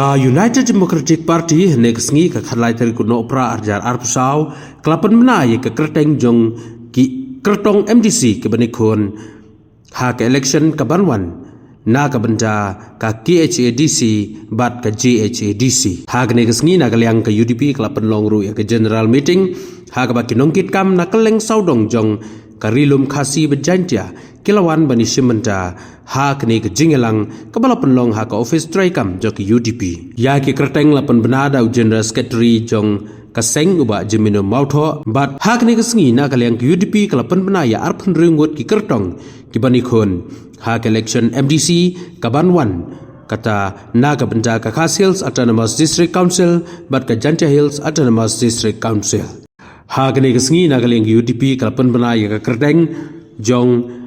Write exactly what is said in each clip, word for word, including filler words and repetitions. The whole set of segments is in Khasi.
Ka United Democratic Party, hynne ka sngi ka khatlai tarik u Nohprah arhajar arphew saw, ka la pynbna ïa ka kyrteng jong ki kyrtong M D C kiba nyngkong ha ka election kaban wan na ka bynta ka K H A D C bad ka J H A D C. Ha kane ka sngi na ka liang ka U D P ka la pynlong ruh ïa ka general meeting ha kaba ki nongkitkam na kylleng sawdong jong ka Ri Lum Khasi bad Jaintia ki la wan ban ïashim bynta ha kane ka jingïalang kaba la pynlong ha ka office treikam jong ka U D P. Ïa ki kyrteng la pynbna da u General Secretary jong ka seng u Bah Jemino Mawthoh, bad ha kane ka sngi na ka liang ka U D P ka la pynbna ïa arphew hynriew ngut ki kyrtong kiban ïakhun ha ka election M D C kaban wan, kata na ka bynta ka Khasi Hills Autonomous District Council bad ka Jaintia Hills Autonomous District Council. Ha kane ka sngi na ka liang ka U D P ka la pynbna ïa ka kyrteng jong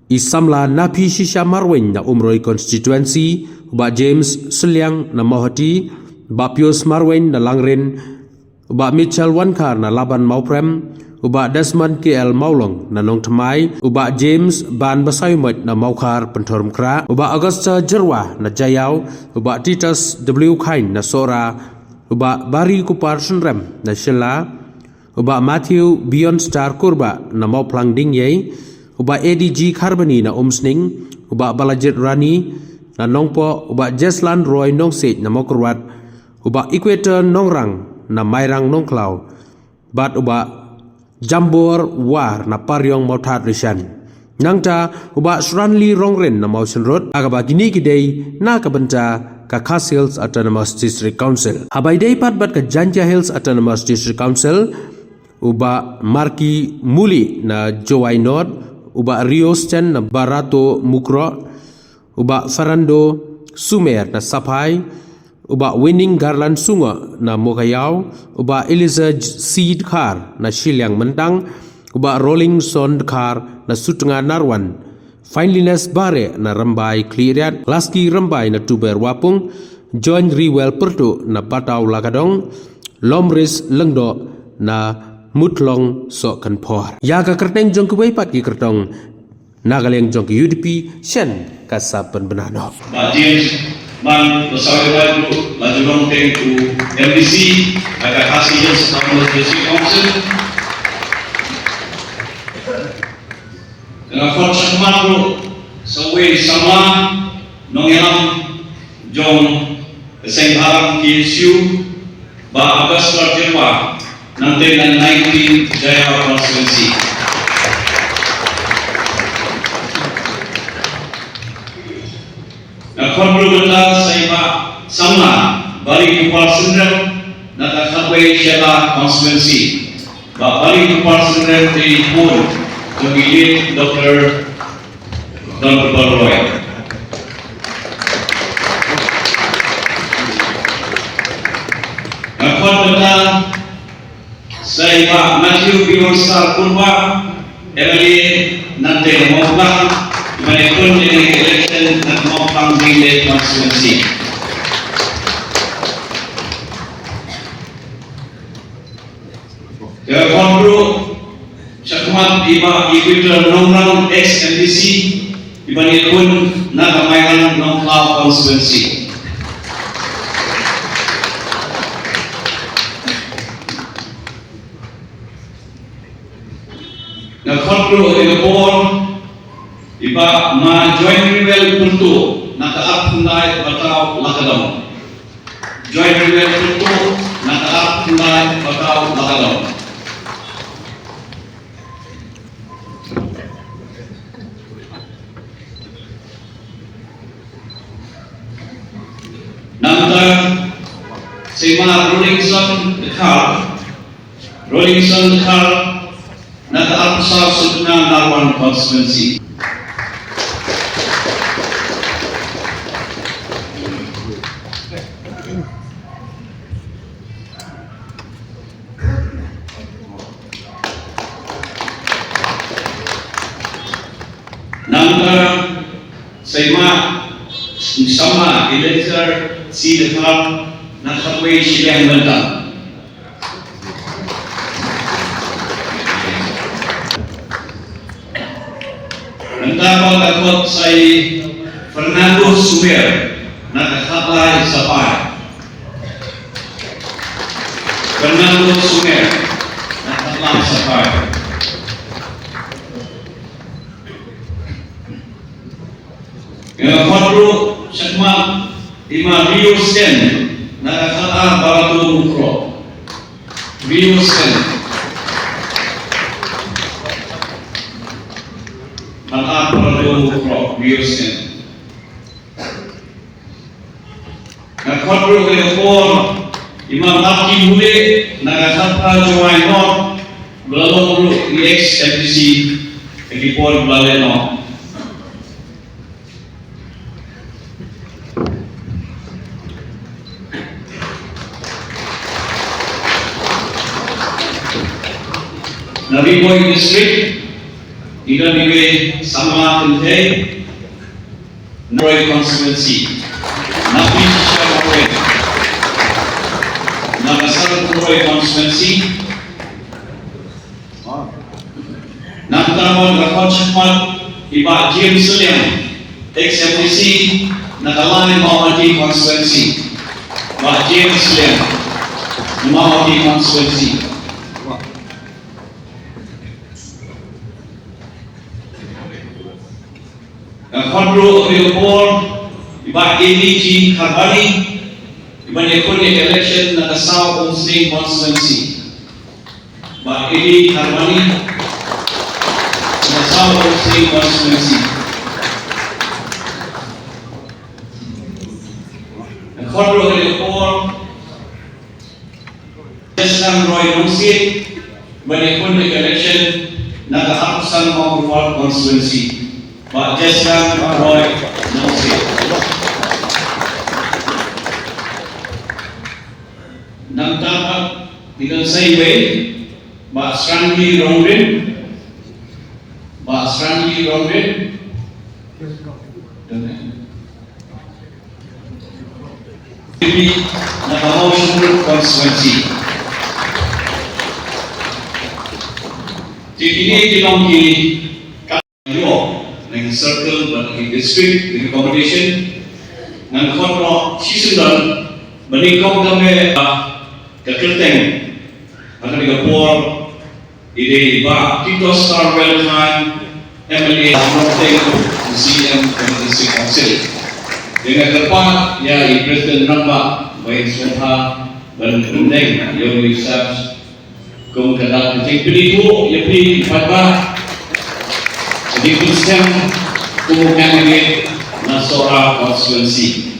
i samla Naphishisha Marwein na Umroi constituency, u Bah James Sylliang na Mawhati, Bah Pius Marwein na Langrin, u Bah Mitchell Wankhar na Laban Mawprem, u Bah Desmond K L Mawlong na Nongthymmai, u Bah James Ban Basaiawmoit na Mawkhar Pynthorumkhrah, u Bah Augusta Jyrwa na Jaïaw, u Bah Titus W Chyne na Sohra, u Bah Barikupar Synrem na Shella, u Bah Matthew Beyond Star Kurbah na Mawphlang Dingïei, u Bah A D G Kharbani na Umsning, u Bah Balajied Rani na Nongpoh, u Bah Jeslan Roy Nongsiej na Mawkyrwat, u Bah Equator Nongrang na Mairang Nongkhlaw, bad u Bah Jambor War na Pariong Mawthadraishan. Nangta u Bah Sranli Rongrin na Mawshynrut, ha kaba kine ki dei na ka bynta ka Khasi Hills Autonomous District Council. Haba ïadei pat bad ka Jaintia Hills Autonomous District Council, u Bah Marki Muli na Jowai North, u Bah Rio Sten na Barato Mukroh, u Bah Fernando Sumer na Saphai, u Bah Winning Garland Sungoh na Mowkaiaw, u Bah Eliza C Dkhar na Shilliang Myntang, u Bah Rolling Son Dkhar na Sutnga Narwan, Finelyness Bareh na Rymbai Khliehriat, Laski Rymbai na Tuber Wapung, John Riwel Pyrtuh na Bataw Lakadong, Lomris Lyngdoh na Mutlong Sohkynphor. Ïa ka kyrteng jong kiwei pat ki kyrtong na ka liang jong ka U D P shen ka sa pynbna noh. Bah James Ban Basaiawmoit ruh la ju long teng u M D C ha ka Khasi Hills Autonomous District Council. Nga khot shakhmat ruh sa uwei samla nongïalam jong ka seng bhalang K S U, Bah Augustus Jyrwa, nangtei na nineteen Jaïaw constituency. Nga khot ruh mynta sa i Bah samla Barikupar Synrem na ka khatwei Shella constituency. Bah Barikupar Synrem te i khun jong i late Doctor Don Kupar Roy. Nga khot mynta sa i Bah Matthew Beyond Star Kurbah, M L A nangtei na Mawphlang, i ban ïakhun ïa ka election na Mawphlang Dingtei constituency. Ka khot ruh shakhmat i Bah Equator Nongrang, ex M D C, i ban ïakhun na ka Mairang Nongkhlaw constituency. Nga khot ruh ïa ka por i Bah Ma Join Riwel Pyrtuh na ka Arphyndai Bataw Lakadong. Join Riwel Pyrtuh na ka Arphyndai Bataw Lakadong. Nangta sa i Ma Rolingson Dkhar, Rolingson Dkhar na ka Arphew Saw Sutnga Narwan constituency. Nangta sa i Ma Samla Eliezer C Dkhar na khatwei Shillong Myntang. Mynta pat nga khot sa i Fernando Sumer na ka khatlai Sapai. Nangno Sumer, na ka Tlam Saphai. Nga khot ruh shakhmat i Ma Rio Sen, na ka Khatar Barato Mukroh. Rio Sen. Khatar Barato Mukroh, Rio Sen. Nga khot ruh ha kane ka por i Ma Marty Mule na ka Khatphra Jowai North, ba la long ruh i ex M D C ha ki por ba la leh noh. Na Ri Bhoi District, i don iwei i Samla Kynthei, Nongpoh Constituency. Na Pi Shisha Nongpoh. Na ka San Nongpoh Constituency. Nangta mon nga khot shakhmat i Bah James Sylliang, ex M D C na ka Lai Mawhati Constituency. Bah James Sylliang, Mawhati Constituency. Nga khot ruh ha kane ka por i Bah A D G Kharbani, i ban ïakhun ïa ka election na ka South Umsning Constituency. Bah A D G Kharbani, na ka South Umsning Constituency. Nga khot ruh ha kane ka por Jesnam Roy Nongsiej, ban ïakhun ïa ka election na ka Arphew San Mawkyrwat Constituency. Bah Jesnam Roy Nongsiej. Nangta pat ngi don sa iwei, Bah Sranli Rongrin. Bah Sranli Rongrin. Na ka Mawshynrut Constituency. Te kine ki long ki ka ïoh na ki circle bad ki district, ki accommodation. Ngan khot noh shisien don ba nyngkong ka meh ka kyrteng ha kane ka por. I dei i Bah Tito Star Welltime, M L A, Nongteng, C M, District Council. Ïa nga kyrpad ïa i President Rangbah ba in sngewbha ban pyndeng ïa u Yusuf kum ka dak ka jingpynithuh ïa phi ki paidbah, ka jingpynstem kum u candidate na Sohra constituency.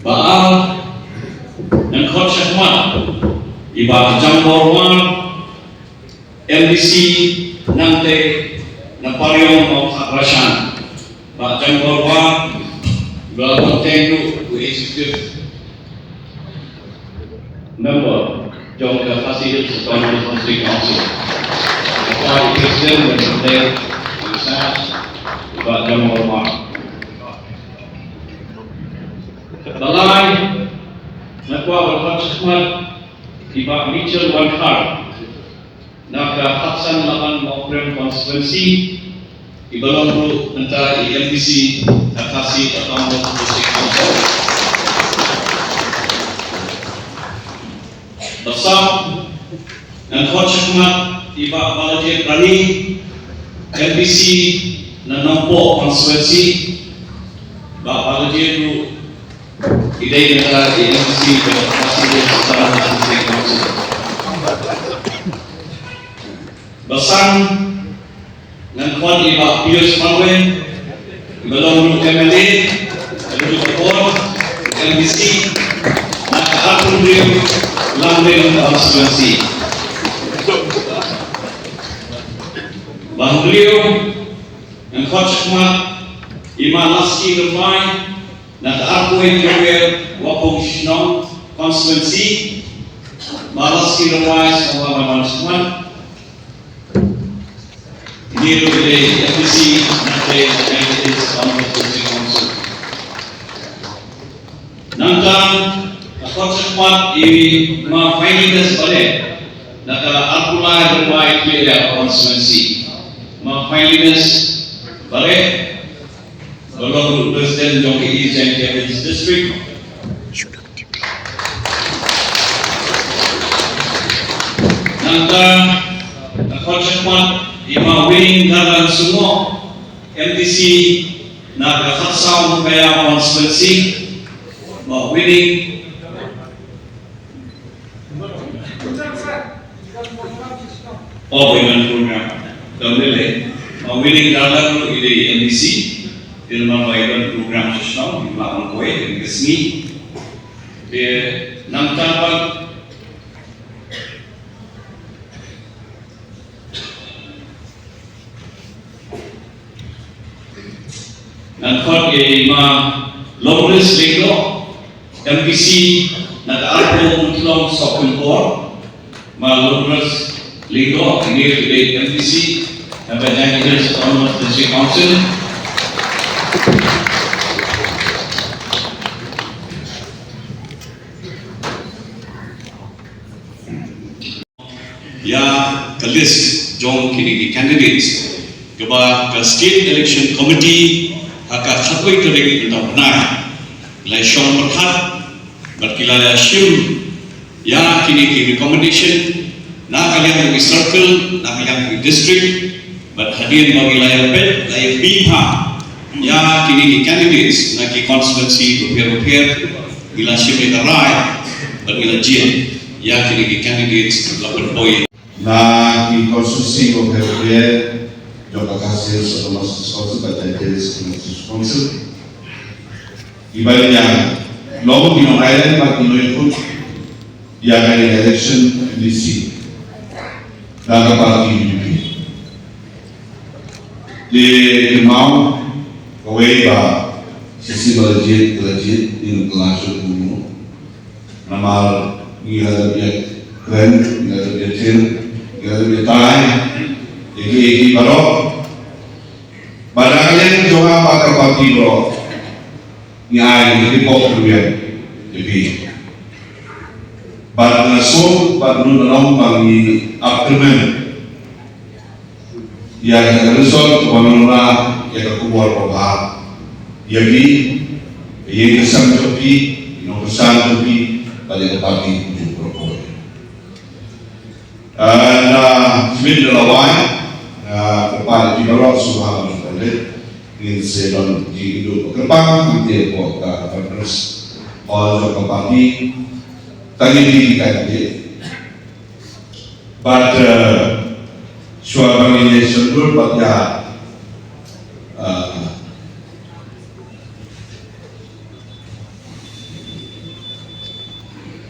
Ba ar, ngan khot shakhmat i Bah Jangbor War, M D C nangtei na Pariong Mawkhatrashan. Bah Jangbor War, ba la long teng ruh u executive member jong ka Khasi Hills Autonomous District Council. Ba i president nangtei, Bah Jangbor War. Ba lai, nga kwah ban khot shakhmat i Bah Mitchell Wankhar na ka Khatsan Laban Mawprem Constituency, i ba long ruh mynta i M D C na Khasi Autonomous District Council. Ba saw, ngan khot shakhmat i Bah Balajied Rani, M D C na Nongpoh Constituency. Bah Balajied ruh i dei na ka M D C ka Khasi Hills Autonomous District Council. Ba san, ngan khot i Bah Pius Marwein, i ba long ruh M L A, ka dei ka por, M D C na ka Arphew Hynriew Langpih Constituency. Ba hynriew, ngan khot shakhmat i Ma Lasky Rymbai na ka Arphew Wei Waphong Shnong Constituency. Ma Lasky Rymbai, sngewbha ban wan shakhmat. Ine ruh i dei i M D C na ka United States Conference District Council. Nangta, nga khot shakhmat i Ma Finelyness Bareh na ka Arphew Lai Rymbai Khliehriat Constituency. Ma Finelyness Bareh, ba long ruh President jong ka East Jaintia Hills District. Nangta, nga khot shakhmat ïa i Ma Winnie Darlang Sungoh, M D C na ka Khatsaw Mawkaiaw constituency. Ma Winnie. Oh, i don program. Don lei. Ma Winnie Darlang ruh i dei M D C. Dei namar ba i don program sha shnong, i la wan kawei, i ka sngi. Te nangta pat ngan khot ïa i Ma Longris Lyngdoh, M D C na ka arphew Umtlong Sohkymphor. Ma Longris Lyngdoh, kane ka dei M D C na ka Jaintia Hills Autonomous District Council. Ïa ka list jong kine ki candidates kaba ka State Election Committee ha ka khatwei tarik mynta u bnai la shong pyrkhat bad ki la ïa shim ïa kine ki recommendation na ka liang ki circle, na ka liang ki district, bad hadien ba ki la ïa peit, la ïa peit ha ïa kine ki candidates na ki constituency bapher bapher, ki la shim ïa ka rai bad ki la jied ïa kine ki candidates la pynpoi. Na ki constituency bapher bapher jong ka Khasi Hills Autonomous District Council bad Jaintia Hills Autonomous District Council. Kiba ïa long ki nong Ireland bad ki nong Europe ïa ka election M D C da ka party U D P. Te kynmaw kawei ba shisien ba la jied, la jied, ïa ka la shu kumno. Namar ngi la dep ïa kren, ngi la dep ïa kren, ngi la dep ïa tai ïa ki, ïa ki baroh. Bad ha ka liang jong nga bad ka party baroh ngi ai ngi pok ruh ïa phi. Bad nga sngewbha bad nga ong ba ngi ap kyrmen ïa ka result kaba ngi wanrah ïa ka khubor kaba bha ïa phi, ïa ka sem jong phi, ïa ka sem jong phi bad ïa ka party jong phi. Ah, na Smith da la wai, ah, kyrpad ïa phi baroh sngewbha ban kren. Ngin sa don jingïaduh kyrpang hangtei hapoh ka conference hall jong ka party. Tang ïa phi ki candidate. Bad, eh, shuwa ba ngin ïa shon dur bad ïa, eh,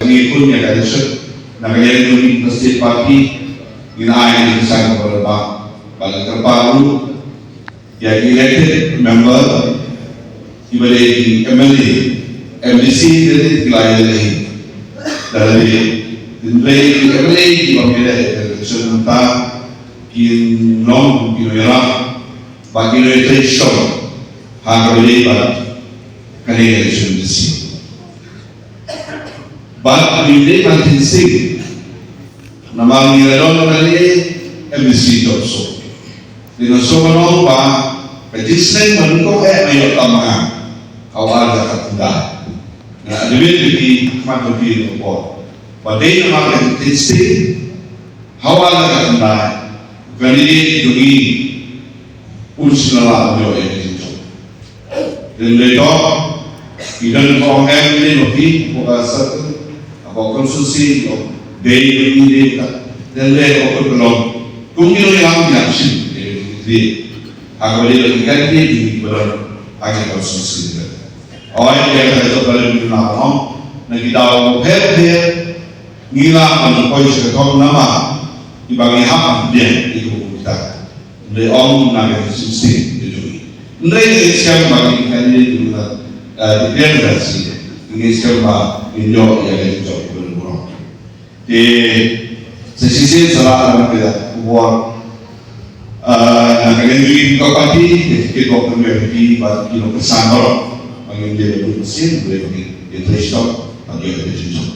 ngi khun ïa ka election na ka liang jong ngi ka state party, ngin ai ngi ka san ka ba ba ba ka kyrpad ruh ïa ki elected member, kiba dei ki M L A, M D C, dei ki la ïa leh. Da la dei, dei ki M L A kiba ïa leh election mynta, kin long ki nongïarap bad ki nongtrei shitom ha kaba ïadei bad kane ka election M D C. Bad ngi dei ban kynsing namar ngi la don kane M D C jop suk. Dei nga sngewbha ban ong ba ka jingsneng ba nyngkong eh nga ïoh tam ma nga ha u ar hajar khatkhyndai. Nga la debate bad ki khmat jong ki ha ka por ba dei namar ka jingsneng ha u ar hajar khatkhyndai, u candidate jong ngi un sngewbha ban ïoh ïa ka jingjop. Lehse to, i don ko em ne no pi ko ka circle, ko constituency, ko dei ko ni dei ka. Lehse ko ko long. Kum ni ïa ngi ïa shin dei. Ha ko dei ka dei ni ko long. Ha ko constituency. Oi, ïa ka to ka dei na long. Na ki daw pher pher. Ngi lah ban poi sha ka thong namar kiba ngi hap ban pdiang ïa ka buku kita. Ngi ong na ka shisien ka jong ngi. Ngi ngi shem ba ngi kan ïa ka buku kita. Ngi shem ba ngi ïoh ïa ka jong ka buku. Te sa shisien sa la na ka buku. Ah, na ka liang jong ka party, ka tiket ka M V P ba ki nongkyrshan baroh. Ba ngin ïa lut sien, ba ngin ïa trei shitom, ba ngin ïa trei shitom.